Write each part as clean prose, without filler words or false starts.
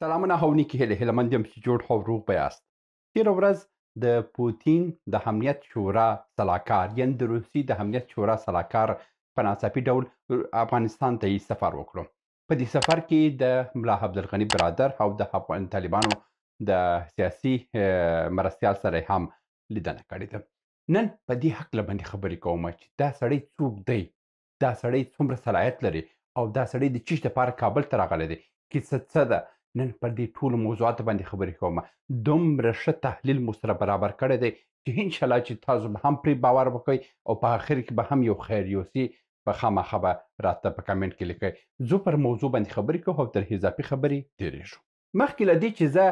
سلامونه او نیکې هیلې، هیله مند یم چې جوړ او روغ به یاست. تېره ورځ د پوتین د امنیت شورا سلاکار، یعنې د روسیې د امنیت شورا سلاکار په ناڅاپي ډول افغانستان ته یې سفر وکړو. په دې سفر کې د ملا عبدالغني برادر او د افغان طالبانو د سیاسي مرستیال سره هم لیدنه کړې ده. نن په دې هکله باندې خبرې کوم چې دا سړی څوک دی، دا سړی څومره صلاحیت لري او دا سړی د چیش لپاره کابل ته راغلی دی، کیسه څه ده. نن پر دې ټولو موضوعاتو باندې خبرې کوم. دومره ښه تحلیل مو سره برابر کړی دی چې انشاءالله چې تاسو به هم پرې باور وکړئ او په آخر کې به هم یو خیر یوسي په خامخا به راته په کمنټ کې لیکئ. زه پر موضوع باندې خبرې کوم او تر اضافي خبرې تېرېږو. مخکې له دې چې زه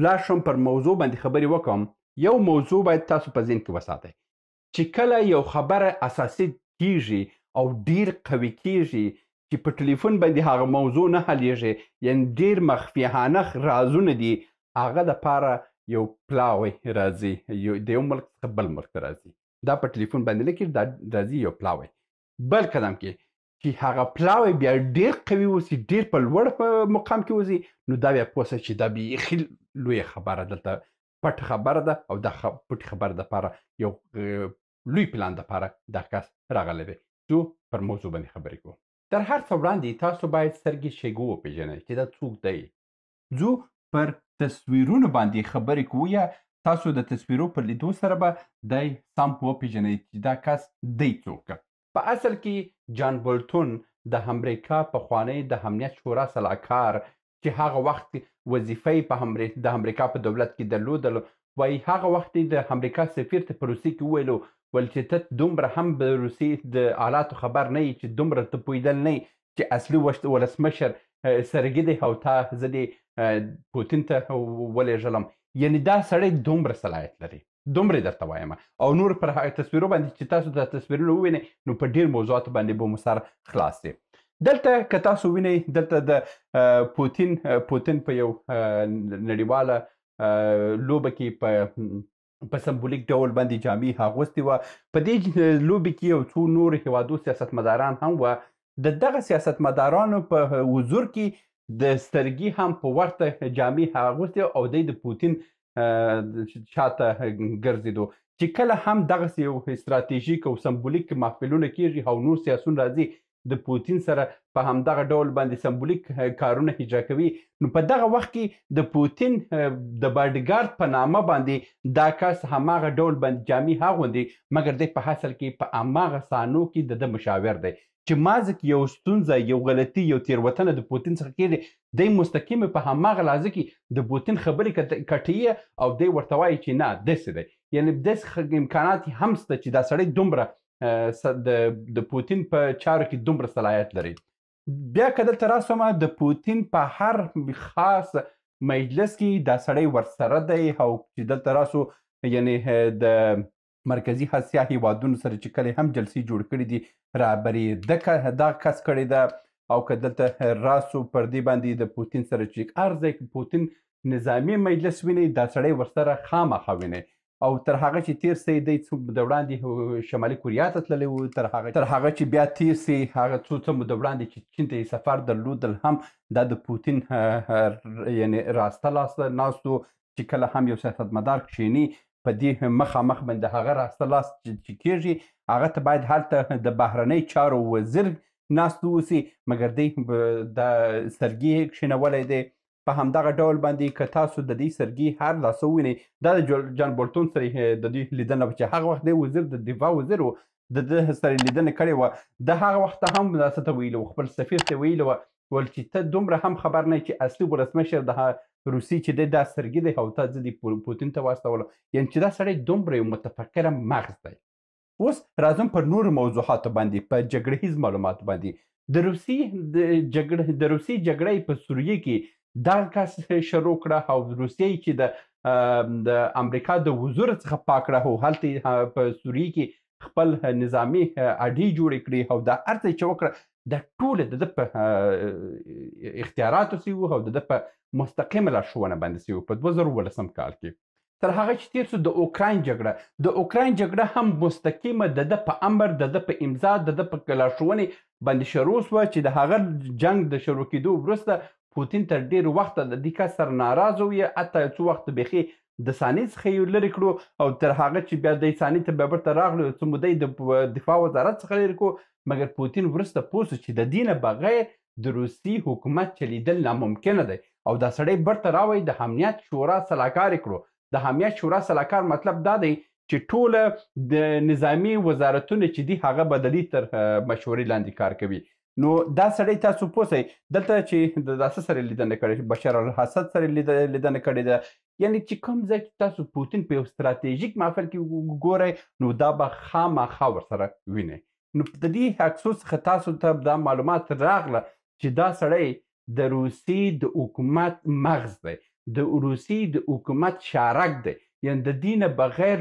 لاړ شم پر موضوع باندې خبرې وکړم، یو موضوع باید تاسو په ذهن کې وساتئ چې کله یو خبره اساسي کیږي او ډیر قوي کیږي چې په ټلیفون باندې هغه موضوع نه حلیږي، یعنې ډیر مخفیانه رازونه دي، هغه دپاره یو پلاوی راځي، د یو ملک څخه بل ملک ته راځي. دا په ټلیفون باندې نه کېږي، دا راځي یو پلاوی. بل قدم کې چې هغه پلاوی بیا ډیر قوي اوسي، ډیر په لوړ مقام کې اوسي، نو دا بیا پوه سه چې دا بیخي لویه خبره دلته پټه خبره ده او دا پټې خبره دپاره یو لوی پلان دپاره دا کس راغلی دی. څو پر موضوع باندې خبرې کوو. تر هر څه وړاندې تاسو باید سترګې شیګو وپېژنئ چې دا څوک دی. ځو پر تصویرونو باندې خبرې کوو، یا تاسو د تصویرو په لیدو سره به دی سم وپېژنئ چې دا کس دی څوک. په اصل کې جان بولتون د امریکا پخوانی د امنیت شورا سلاکار چې هغه وخت وظیفه یې د امریکا په دولت کې درلودل، وایي هغه وخت یې د امریکا سفیر ته په روسیې کې وویلو ول چې ته دومره هم د روسیې د آلاتو خبر نه یې، چې دومره ته پوهېدل نه یې چې اصلي ولسمشر سرګي دی او تا زه دې پوتین ته ولېږلم. یعنې دا سړی دومره صلاحیت لري، دومره درته وایم. او نور پر هغه تصویرو باندې چې تاسو دا تصویرونه ووینئ نو په ډېر موضوعاتو باندې به مو سر خلاص شي. دلته که تاسو وینئ، دلته د پوتین په یو نړیواله لوبه کې په سمبولیک ډول باندې جامې اغوستې وه. په دې لوبې کې یو څو نور هېوادو سیاستمداران هم وه. د دغه سیاستمدارانو په حضور کې د سترګي هم په ورته جامې اغوستې او دی د پوتین شاته ګرځېدو. چې کله هم دغسې یو استراتیژیک او سمبولیک محفلونه کېږي او نور سیاسون راځي د پوتین سره په همدغه ډول باندې سمبولیک کارونه اجرا کوي، نو په دغه وخت کې د پوتین د باډیګارد په نامه باندې دا کس هماغه ډول باندې جامې اغوندي، مګر دی په اصل کې په هماغه صحنو کې د ده مشاور دی. چې مازې کې یو ستونزه، یو غلطي، یو تېروتنه د پوتین څخه کېږي، دی مستقیم په هماغه لحظه کې د پوتین خبرې کټوي او دی ورته وایي چې نه داسې دی. یعنې داسې امکانات هم شته چې دا سړی دومره د پوتین په چارو کې دومره صلاحیت لري. بیا که دلته راسم، د پوتین په هر خاص مجلس کې دا سړی ورسره دی او چې دلته راسو، یعنې د مرکزي اسیا هیوادونو سره چې کله هم جلسې جوړ کړي دي، رهبري دا کس کړې ده. او که دلته راسو پر دې باندې د پوتین سره چې هر ځای کې پوتین نظامي مجلس ویني، دا سړی ورسره خامخا ویني. او تر هغه چې تېر سي، دی څو موده وړاندې شمالي کوریا ته تللی و، تر هغه چې بیا تېر سي، هغه څو څه موده وړاندې چې چین ته یې سفر درلودل هم دا د پوتین یعنې راسته لاس ناست و چې کله هم یو سیاستمدار کښېني په دې مخامخ باندې هغه راسته لاس چې کېږي، هغه ته باید هلته د بهرنی چارو وزیر ناست اوسي، مګر دی د سرګي کښېنولی دی. په همدغه ډول باندې که تاسو د دې سرګي هر لاسه ووینئ، دا د جان بولتون سره د دوی لیدنه وه چې هغه وخت دی وزیر د دفاع وزیر و، د ده سره لیدنه کړې وه. د هغه وخت هم دا څه ته ویلي وو، خپل سفیر ته ویلي وه ول چې ته دومره هم خبر نه یې چې اصلي ولسمشر د روسیې چې دی دا سرګي دی او تا زه دې پوتین ته واستولم. یعنې چې دا سړی دومره یو متفکره مغز دی. اوس راځم پر نورو موضوعاتو باندې، په جګړه ییز معلوماتو باندې. د روسیې د جګړې، د روسیې جګړه یې په سوریې کې دا کس شروع کړه او روسیې چې د امریکا د حضور څخه پاک کړه او هلته یې په سوریې کې خپل نظامي اډې جوړې کړې او دا هر څه یې چې وکړه، دا ټوله د ده په اختیاراتو سي وو او د ده په مستقیمه لارښوونه باندې سي وو په 2018 کال کې. تر هغه چې تېر سو د اوکراین جګړه، د اوکراین جګړه هم مستقیمه د ده په امر، د ده په امضا، د ده په لارښوونې باندې شروع سوه چې د هغه جنګ د شروع کېدو وروسته پوتین تر ډېر وخته د دې کس سره ناراضه وي، حتی یو څو وخت بیخي د ثاني څخه یې لرې کړو او تر هغه چې بیا د ثاني ته بیا بیرته راغلو، یو څه موده یې د دفاع وزارت څخه لرې کړو. مګر پوتین وروسته پوه سو چې د دې نه بغیر د روسي حکومت چلیدل ناممکنه دی او دا سړی بیرته راوی د امنیت شورا سلاکار یې کړو. د امنیت شورا سلاکار مطلب دا دی چې ټوله د نظامي وزارتونه چې دي هغه به د دې تر مشورې لاندې کار کوي. نو دا سړی تاسو پوه سئ دلته چې د داسې سره لیدنه کړې، بشار الاسد سره لیدنه کړې ده، یعنی چې کوم ځای کې تاسو پوتین په یو ستراتیژیک محفل کې ګورئ نو دا به خامخا ورسره وینئ. نو د دې عکسو څخه تاسو ته دا معلومات راغله چې دا سړی د روسیې د حکومت مغز دی، د روسیې د حکومت شارک دی، یعنی د دې نه بغیر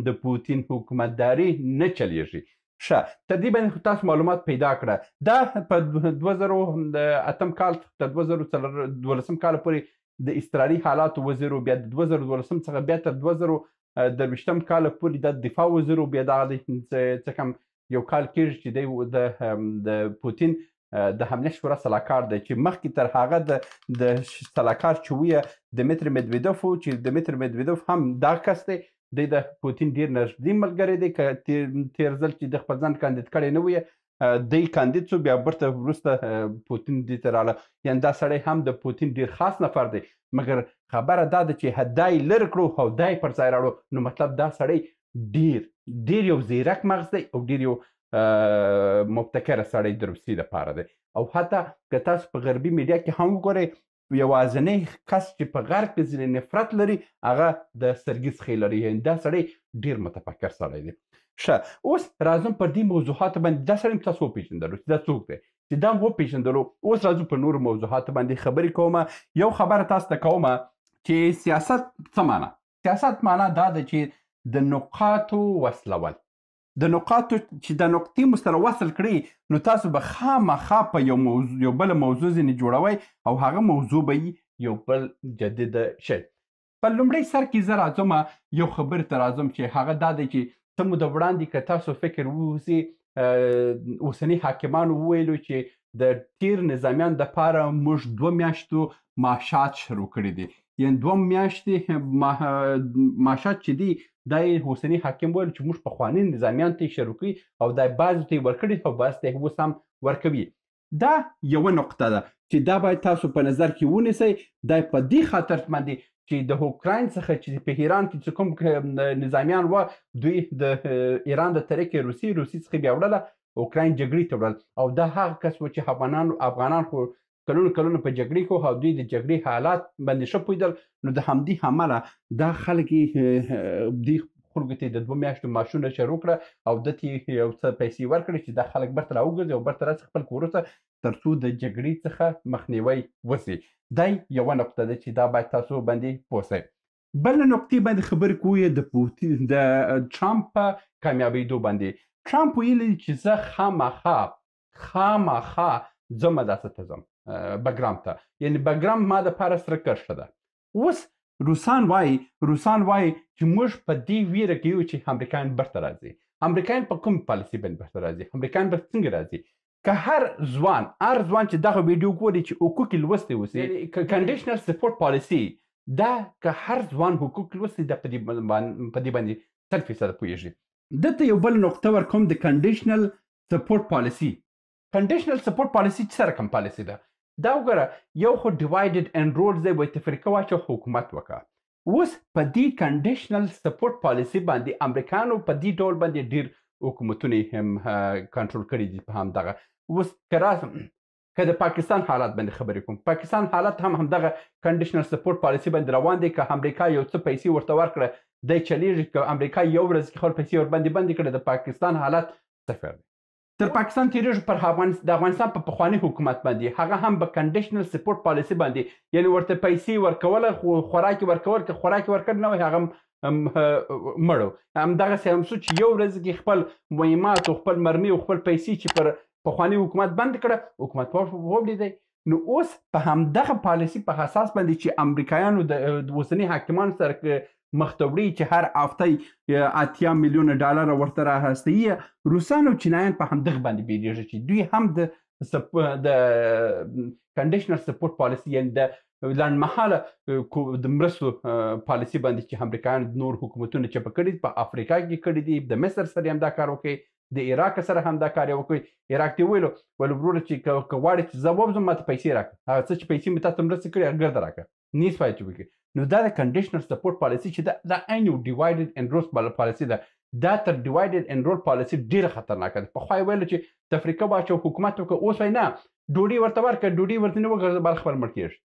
د پوتین حکومتداري نه چلیږي. ښه، تر دې باندې خو تاسو معلومات پیدا کړه. دا په 2008 کال تر 2012 کال پورې د اضطراري حالاتو وزیر و، بیا د 2012 څخه بیا تر 2023 کال پورې د دفاع وزیر و، بیا دا د څه کم یو کال کېږي چې دی د پوتین د امنیت شورا سلاکار دی، چې مخکې تر هغه د سلاکار چې ویه دمیتری مدویدوف و، چې دمیتری مدویدوف هم دا کس دی، دی د پوتین ډیر نږدې ملګری دی. که تېر ځل چې د خپل ځان کاندید کړی نه وي، دی کاندید سو، بیا بیرته وروسته پوتین دې ته راغله. یعنی دا سړی هم د پوتین ډیر خاص نفر دی، مګر خبره دا ده چې دا یې لرې کړو او دا یې پر ځای راوړو، نو مطلب دا سړی ډیر ډیر یو زیرک مغز دی او ډیر یو مبتکره سړی د روسیې لپاره دی. او حتی که تاسو په غربي میډیا کې هم وګورئ، یوازنی کس چې په غرب کې ځینې نفرت لري هغه د سرګي څخه لري، یعنی دا سړی ډیر متفکر سړی دی. ښه، اوس راځم پر دې موضوعاتو باندې. دا سړی تاسو وپېژندلو چې دا څوک دی، چې دا وپېژندلو. اوس راځو په نورو موضوعاتو باندې خبرې کوم. یو خبره تاسو ته کوم چې سیاست څه معنا؟ سیاست معنا دا ده چې د نقاطو وصلول، د نقاطو چې د نقطې مو سره وصل کړئ نو تاسو به خامخا په یو موضوع، یو بله موضوع ځینې جوړوئ او هغه موضوع به یي یو بل جدید شی. په لومړی سر کې زه راځم یو خبرې ته راځم چې هغه دا دی چې څه موده وړاندې که تاسو فکر ووسي، اوسني حاکمانو وویلو چې د تیر نظامیان دپاره موږ 2 میاشتو معاشات شروع کړي دي، یعنی 2 میاشتې معاشات چې دي دا یې اوسني حاکم وویل چې موږ پخواني نظامیان ته یې شروع کړي او دا یې بعضو ته یې ورکړي او بعضو ته یې اوس هم ورکوي. دا یوه نقطه ده چې دا باید تاسو په نظر کې ونیسئ. دا په دې خاطر باندې چې د اوکراین څخه چې په ایران کې چې کوم نظامیان وه، دوی د ایران د طریقې روسي څخه بیا وړله اوکراین جګړې ته وړل، او دا هغه کس و چې افغانان خو کلونه کلونه په جګړې کې او دوی د جګړې حالات باندې ښه پوهېدل، نو د همدې امله دا خلک یې دې خلکو ته د 2 میاشتو معاشونه شروع کړه او ده ته یې یو څه پیسې ورکړې چې دا خلک بیرته راوګرځي او بیرته راسي خپل کورو ته، تر څو د جګړې څخه مخنیوی وسي. دا یوه نقطه ده چې دا باید تاسو باندې پوه سئ. بله نقطې باندې خبرې کوو د پوتین د ټرمپ په کامیابېدو باندې. ټرمپ ویلي چې زه خامخا ځم داسې ته ځم بګرام ته، یعنی بګرام ما دپاره سره کرښه ده. اوس روسان وایي چې موږ په دې ویره کې یو چې امریکایان بیرته راځي. امریکایان په کوم پالیسي باندې بیرته راځي؟ امریکایان به څنګه راځي؟ که هر ځوان چې دغه ویډیو ګوري چې حقوق یې لوستی اوسي، یعنی conditional support policy، دا که هر ځوان حقوق لوستی دا په دې باندې 100% پوهېږي. ده ته یو بل نقطه ورکوم د conditional support policy. Conditional support policy څه رقم پالیسي ده؟ دا وګوره، یو خو divided and rule دی، وایي تفریقه واچوه حکومت وکړه. اوس په دې conditional support policy باندې امریکانو په دې ډول باندې ډېر حکومتونه یې هم کنټرول کړي دي په همدغه. اوس که د پاکستان حالت باندې خبرې کوم، پاکستان حالت هم همدغه conditional support policy باندې روان دی. که امریکا یو څه پیسې ورته ورکړه دی چلیږي، که امریکا یو ورځ کې خپل پیسې ورباندې بندې کړې د پاکستان حالت صفر دی. تر پاکستان تېرېږو پر د افغانستان په پخواني حکومت باندې، هغه هم په conditional support policy باندې، یعنی ورته پیسې ورکوله خو خوراک یې ورکول، که خوراک یې ورکړ نه وای هغه مړ و. همدغسې هم سو چې یو ورځ کې خپل مهمات او خپل مرمۍ او خپل پیسې چې پر پخواني حکومت بند کړه، حکومت وبلیدی. نو اوس په همدغه پالیسي په اساس باندې چې امریکایانو د اوسني حاکمانو سره مخته وړي چې هر هفته 80 میلیونه ډالر ورته راهستوي. روسان او چینایان په همدغه باندې بیریږي چې دوی هم د کنډیشنل سپورټ پالیسي، یعنې د لنډمهاله د مرستو پالیسي باندې چې امریکایان نور حکومتونه چپه کړي، په افریقا کې کړي دي، د مصر سره هم دا کار وکړي، د عراق سره هم دا کار یې وکړي. عراق ته ویلو ول وروره چې که غواړې چې زه ووځم ماته پیسې راکړه، هغه څه چې پیسې مې تاته مرسته کړې هغه ګرده راکړه، نیس باید چې وکړي. نو دا د کنډیشنل سپورټ پالیسي چې دا عین یو ډیوایډډ اینډ رول پالیسي ده، دا تر ډیوایډډ اینډ رول پالیسي ډېره خطرناکه ده. پخوا یې ویل چې تفریقه واچو حکومت وکړه، اوس وایي نه ډوډۍ ورته ورکړه، ډوډۍ ورته نه وګرځه بل خپل مړ کېږي.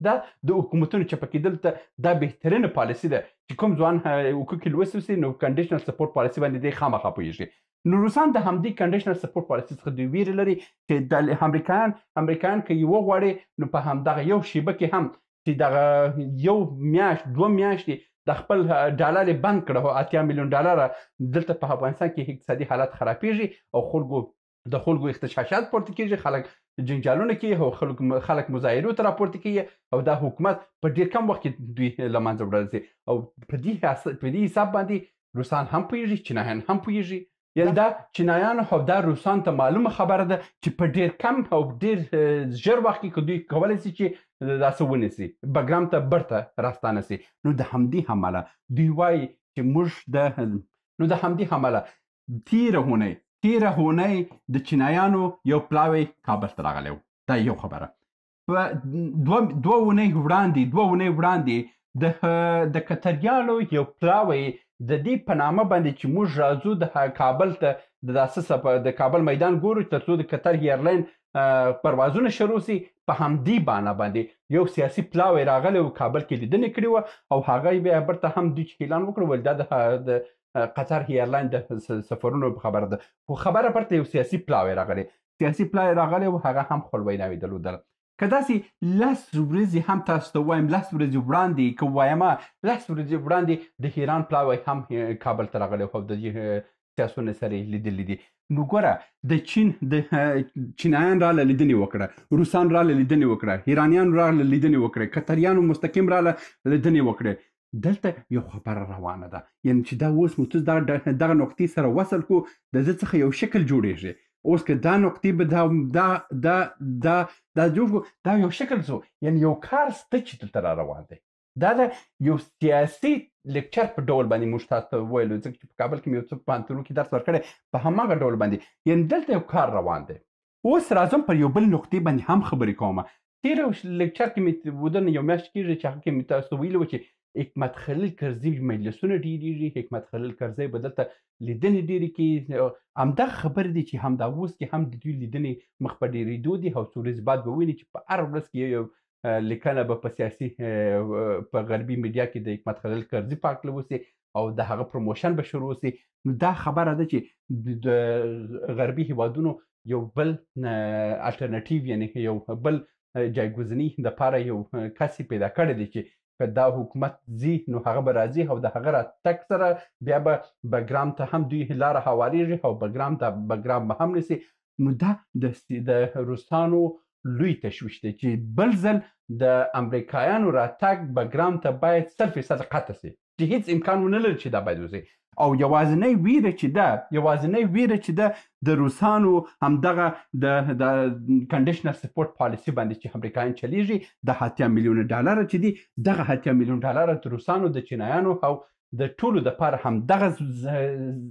دا د حکومتونو چپه کېدل ته دا بهترینه پالیسي ده چې کوم ځوان حقوق یې لوستی وسي نو کنډیشنل سپورټ پالیسي باندې دی خامخا پوهېږي. نو روسان د همدې کنډیشنل سپورټ پالیسي څخه دوی ویره لري چې د امریکایان که یې وغواړي نو په همدغه یو شیبه کې هم چې دغه یو میاشت دوه میاشتې د خپل ډالر یې بند کړه، 80 میلیون ډالر دلته په افغانستان کې اقتصادي حالت خرابېږي او د خلکو اختشاشات پورته کېږي، خلک جنجالونه کوي او خلک مظاهرو ته راپورته کوي او دا حکومت په ډېر کم وخت کې دوی له منځه وړل سي. او په دې حساب باندې روسان هم پوهېږي، چینایان هم پوهېږي. یعنې دا چینایانو او دا روسان ته معلومه خبره ده چې په ډېر کم او ډېر ژر وخت کې که دوی کولی سي چې دا څه ونیسي، بګرام ته بیرته راستانه سي. نو د همدې امله دوی وایي چې موږ د نو د همدې امله تېره اونۍ د چینایانو یو پلاوی کابل ته راغلی و. دا یو خبره. په دوه اونۍ وړاندې د قطریانو یو پلاوی د دې په نامه باندې چې موږ راځو د کابل ته د داسې د کابل میدان ګورو تر څو د قطر ایرلاین پروازونه شروع سي، په همدې بانه باندې یو سیاسي پلاوی راغلی و، کابل کې لیدنې کړې وه او هغه یې بیا بیرته هم دوی چې اعلان وکړ ویل دا د قطر ایرلاین د سفرونو په خبره ده، خو خبره پرته یو سیاسي پلاوی راغلی، و هغه هم خپل ویناوې درلودله. که داسې لس ورځې هم تاسو ته ووایم، لس ورځې وړاندې که ووایم، لس ورځې وړاندې د ایران پلاوی هم کابل ته راغلی او د دې سیاسونه سره یې لیدلي دي. نو ګوره د چین د چینایان راله لیدنې وکړه، روسان راله لیدنې وکړه، ایرانیان راله لیدنې وکړه، قطریانو مستقیم راله لیدنې وکړې. دلته یو خبره روانه ده، یعنې چې دا اوس مو ته دغه نقطې سره وصل کړو، د ده څخه یو شکل جوړېږي. اوس که دا نقطې به دا دا دا دا دا جوړ کړو، دا یو شکل سو، یعنې یو کار سته چې دلته را روان دی. دا د یو سیاسي لیکچر په ډول باندې موږ تاسو ته وویلو، ځکه چې په کابل کې مې یو څه پوهنتونو کې درس ورکړی، په هماغه ډول باندې یعنې دلته یو کار روان دی. اوس راځم پر یو بل نقطې باندې هم خبرې کوم. تېره لیکچر کې مې ودنه یو میاشت کېږي چې هغه کې مې تاسو ته ویلي وو چې حکمت خلیل کرزي مجلسونه ډېرېږي، حکمت خلیل کرزی به دلته لیدنې ډېرې کوي. همدغه خبرې دي چې همدا اوس کې هم د دوی لیدنې مخ په ډېرېدو دي او څو ورځې بعد به ویني چې په هره ورځ کې یو لیکنه به په سیاسي په غربي میډیا کې د حکمت خلیل کرزي په هکله وسي او د هغه پروموشن به شروع سي. نو دا خبره ده چې د غربي هیوادونو یو بل الټرناتیو، یعنې یو بل جایګزیني دپاره یو کس یې پیدا کړی دی چې که دا حکومت ځي نو هغه به راځي او د هغه راتګ سره بیا به بګرام ته هم دوی لاره هوارېږي او بګرام به هم نیسي. نو دا د روسانو لوی تشویش دی چې بل ځل د امریکایانو راتګ بګرام ته باید 100% قطع سي، چې هیڅ امکان ونه لري چې دا باید وسي. او یوازینۍ ویره چې ده د روسانو همدغه د کنډیشنل سپورټ پالیسي باندې چې امریکایان چلیږي، د 80 میلیونه ډالر چې دي، دغه 80 میلیون ډالر د روسانو، د چینایانو او د ټولو دپاره همدغه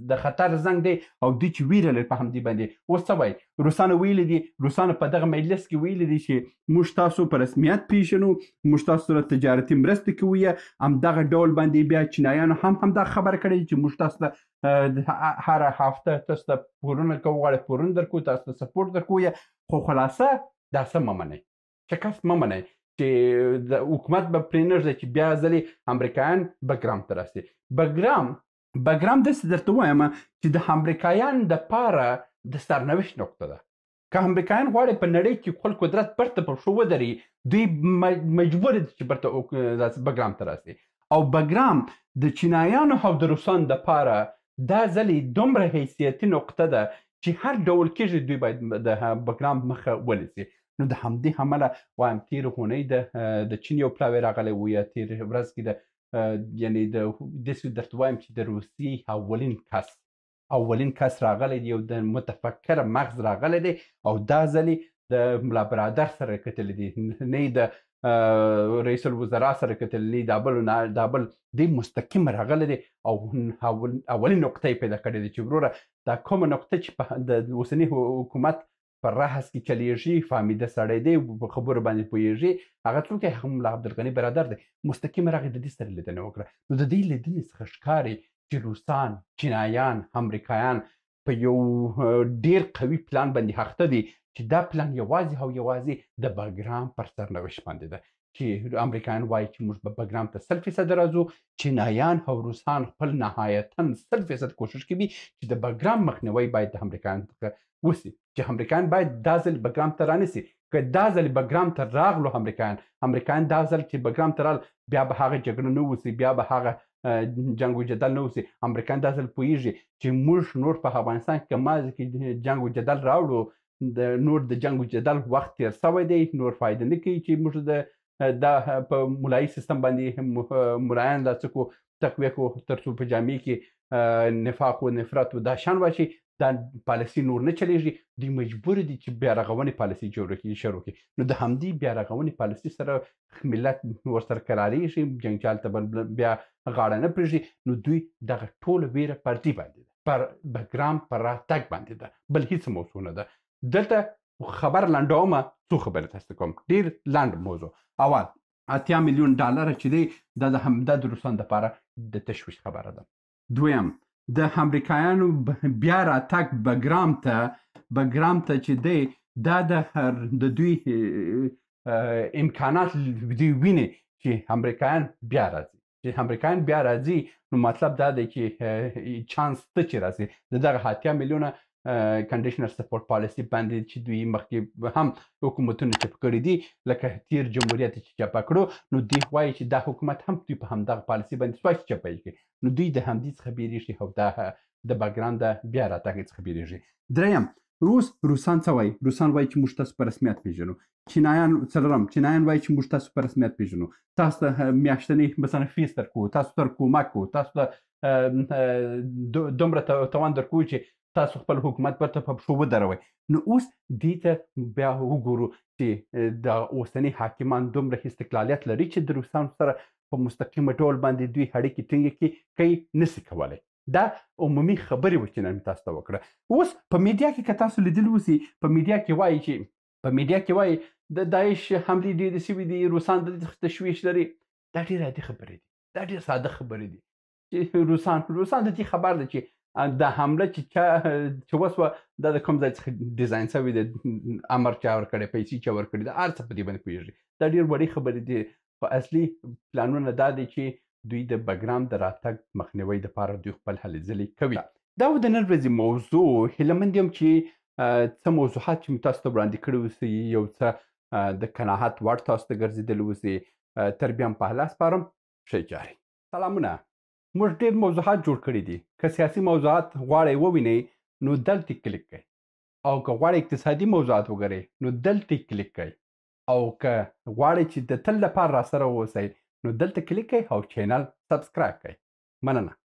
د خطر زنګ دی او دوی چې ویره لري په همدې باندې. اوس څه وایي روسانو؟ ویلي دي، روسانو په دغه مجلس کې ویلي دي چې موږ تاسو په رسمیت پیژنو، موږ تاسو سره تجارتي مرستې کوو. همدغه ډول باندې بیا چینایانو هم همدغه خبره کړې چې موږ تاسو ته هره هفته تاسو ته پورونه که وغواړئ پورونه درکوو، تاسو ته سپورټ درکوو، خو خلاصه دا څه مه منئ، شکست مه منئ چې د حکومت به پرې نه ږدي چې بیا ځلې امریکایان بګرام ته راسي. بګرام داسې درته ووایم چې د امریکایان دپاره د سرنوشت نقطه ده. که امریکایان غواړي په نړۍ کې خپل قدرت بیرته په پښو ودروي، دوی مجبور دي چې بیرته بګرام ته راسي. او بګرام د چینایانو او د روسانو دپاره دا ځلې دومره حیثیتي نقطه ده چې هر ډول کېږي دوی باید د بګرام مخه ونیسي. نو د همدې امله وایم تېره اونۍ د چین یو پلاوی راغلی و، یا تېرې ورځ کې د یعنی د داسې درته وایم چې د روسیې اولین کس راغلی دی، یو د متفکر مغز راغلی دی او دا ځلې د ملا برادر سره کتلی دی، نه د رئیس الوزرا سره کتلی، نه دا بل نه دا بل دی، مستقیم راغلی دی او اولین نقطه یې پیدا کړې ده چې وروره دا کومه نقطه چې د اوسني حکومت په رحس کې چلیږي، فهمیده سړی دی، په خبرو باندې پوهیږي، هغه څوک دی؟ هغه ملا عبدالغني برادر دی. مستقیم راغی د دې سره لیدنه وکړه. نو د دې لیدنې څخه ښکاري چې روسان، چینایان، امریکایان په یو ډیر قوي پلان باندې اخته دي چې دا پلان یوازې او یوازې د بګرام پر سرنوشت باندې ده، چې امریکایان وایي چې موږ به بګرام ته 100% راځو، چینایان او روسان خپل نهایتاً 100% کوشش کوي چې د بګرام مخنیوی باید د امریکایانو څخه وسي، چې امریکایان باید دا ځل بګرام ته رانیسي. که دا ځل بګرام ته راغلو امریکایان دا ځل چې بګرام ته راغل بیا به هغه جګړه نه وسي، بیا به هغه جنګ و جدل نه وسي. امریکایان دا ځل پوهیږي چې موږ نور په افغانستان کې مازې کې جنګ و جدل راوړو، د نور د جنګ و جدل وخت تیر سوی دی، نور فایده نه کوي چې موږ دا په ملایي سیستم باندې ملایان دا څه کو تقویه کو تر څو په جامع کې نفاق و نفرت و دا شان واشي. دا پالیسي نور نه چلیږي، دوی مجبور دي چې بیا رغونې پالیسي جوړه کړي، شروع کړي. نو د همدې بیا رغونې پالیسي سره ملت ورسره کرارېږي، جنګجال ته بیا غاړه نه پرېږدي. نو دوی دغه ټوله ویره پر دې باندې ده، پر بګرام پر راتګ باندې ده، بل هیڅ موضوع نه ده. دلته خبر لنډومه، څو خبرې تاسو ته کوم، ډېر لنډ موضوع. اول، 80 میلیون ډالر چې دی دا د همدا د روسانو دپاره د تشویش خبره ده. دویم، د امریکایانو بیا راتګ بګرام ته چې دی دا د دوی امکانات دوی ویني چې امریکایان بیا راځي، چې امریکایان بیا راځي نو مطلب دا دی چې چانس ته چې راځي د دغه 80 میلیونه کنډیشنر سپورټ پالیسي باندې چې دوی مخکې هم حکومتونه چپ کړي دي، لکه تیر جمهوریت چې چپه کړو، نو دوی وایي چې دا حکومت هم دوی په همدغه پالیسي باندې سوای چې چپه یې کړي. نو دوی د همدې څخه بیریږي او دا د بګرام د بیا راتګ څخه بیریږي. دریم، روسان څه وایي؟ روسان وایي چې موږ تاسو په رسمیت پېژنو. چینایان، څلورم، چینایان وایي چې موږ تاسو په رسمیت پېژنو، تاسو ته میاشتنی مثلا فیس درکوو، تاسو ته کومک کوو، تاسو ته دومره توان درکوو چې تاسو خپل حکومت بیرته په پښو ودروئ. نو اوس دې ته بیا وګورو چې د اوسني حاکمان دومره استقلالیت لري چې د روسانو سره په مستقیم ډول باندې دوی اړیکې ټینګې کړي، کوي نسي کولی. دا عمومي خبرې وه چې نن مې تاسو ته وکړه. اوس په میډیا کې که تاسو لیدلي اوسي، په میډیا کې وایي چې په میډیا کې وایي د داعش حملې ډېرې سوي دي، روسان د دې څخه تشویش لري. دا ډېر عادي خبرې دي، دا ډېر ساده خبرې دي چې روسان د دې خبر دی چې دا حمله چې چا چې وسوه دا د کوم ځای څخه ډیزاین سوې ده، امر چا ورکړی، پیسې چا ورکړي، دا هر څه په دې باندې پوهېږي. دا ډېر وړې خبرې دي، خو اصلي پلانونه دا دي چې دوی د بګرام د راتګ مخنیوي دپاره دوی خپل هلې ځلې کوي. دا و د نن ورځې موضوع. هیله مند یم چې څه موضوعات چې مې تاسو ته وړاندې کړي اوسي یو څه د قناعت وړ تاسو ته ګرځېدلي اوسي. تر بیا هم په الله سپارم. ښه جاري. سلامونه. موږ ډېر موضوعات جوړ کړي دي. که سیاسي موضوعات غواړئ ووینئ نو دلته کلیک کړئ، او که غواړئ اقتصادي موضوعات وګورئ نو دلته کلیک کړئ، او که غواړئ چې د تل لپاره راسره واوسئ نو دلته کلیک کړئ او چینل سبسکرایب کړئ. مننه.